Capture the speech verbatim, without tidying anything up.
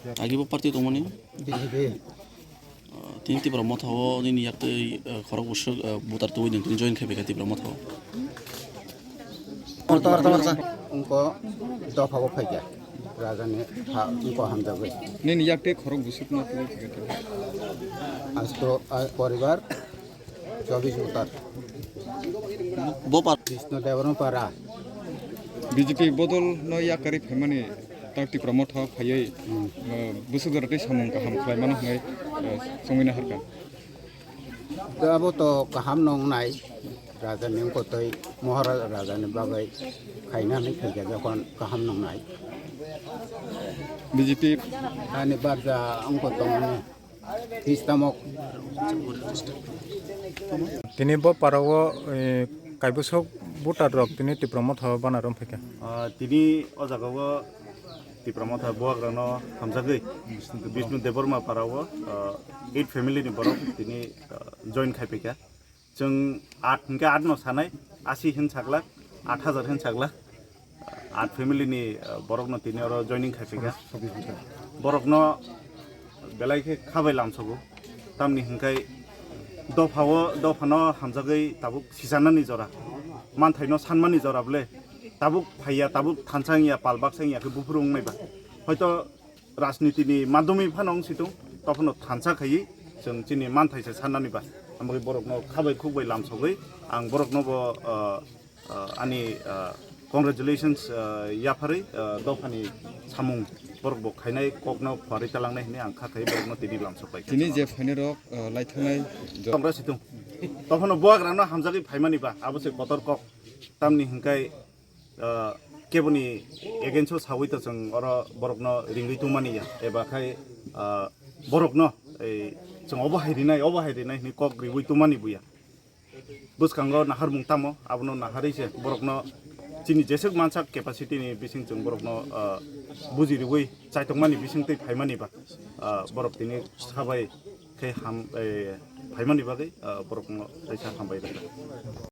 Agi bo party tongmani? B J P. Ah, tini Tipra Motha o nini yak twi, ah, khorok bwswk, ah, voter twi nang tini join khai phaikha Tipra Motha o. Tor, tor, tor, tor. Wngkha dopha o phaikha. Raja ni ha wngkha hamjagwi. Nini yak twi khorok bwswk ma twi phaikha? Asto, ah, poribar. Chobis voter. Bo par- Krishna Debbarma para. B J P bodol no yakarwi phaimani tak Tipra Motha phaiwi, hmm, eh, bwswk jora tei samung kaham khlai mano hwnwi, eh, chongwi naharkha. Da abo to kaham nongnai, raja ni wngkotwi Maharaja raja ni bagwi khaina hinwi khaikha jokhon kaham nongnai. B J P ani barja wngkotongmani. Tris tamok. Tini bo parao, eh, kaibwswk voter rok tini Tipra Motha o bana rom phaikha. Ah, tini o jaga o Tipra Motha buagrano hamjagwi Bishnu Debbarma parao, ah, eight family ni borok tini, ah, join khai phaikha. Chwng at hwnkhe at no sanai, asi hin saglak, at hajar hin saglak. At family ni, uh, borokno tini oro joining khai phaikha. Borokno belai khe khabai lamsogo. Tamni hwnkhe dophao, dophano hamjagwi tabuk sichanani jora, manthaino sanmani jora bole tabuk phaiya, tabuk thansa wngya, pal baksa wngya khe buphuru wngnai ba. Hoito rajniti ni madhyami phano wng situng, tophano thansa khaiwi chwng chini manthaisa sannani ba. Amogwi borokno khabai khukbai lamsogwi ang borokno bo, ah, ah, ani, ah, congratulations, ah, yapharwi, ah, dophani samung borok bo khainai kokno phuarwi talangnai hinwi ang kha khai borokno tini lamsok pai kha. Tini je phainai rok, ah, laithangnai jo- Tongra situng. Tophano buagrano hamjagwi phaimani ba, abo se kotor kok. Tamni hwnkhe ah, keboni against o sawi to chwng oro borokno ringwi tongmani ya, eba khai, ah, borokno ei chwng obo hai rinai, obo hai rinai hinwi kok riwi tongmani buya. Bwskango naharmung tamo, abono naharwi se borokno chini jeswk mansak capacity ni bising chwng borokno, ah, buji riwi chaitokmani bising twi phaimani ba, ah, borok tini sabai khe ham, eh, phaimani bagwi, ah, borokno kaisa hambai rwkha.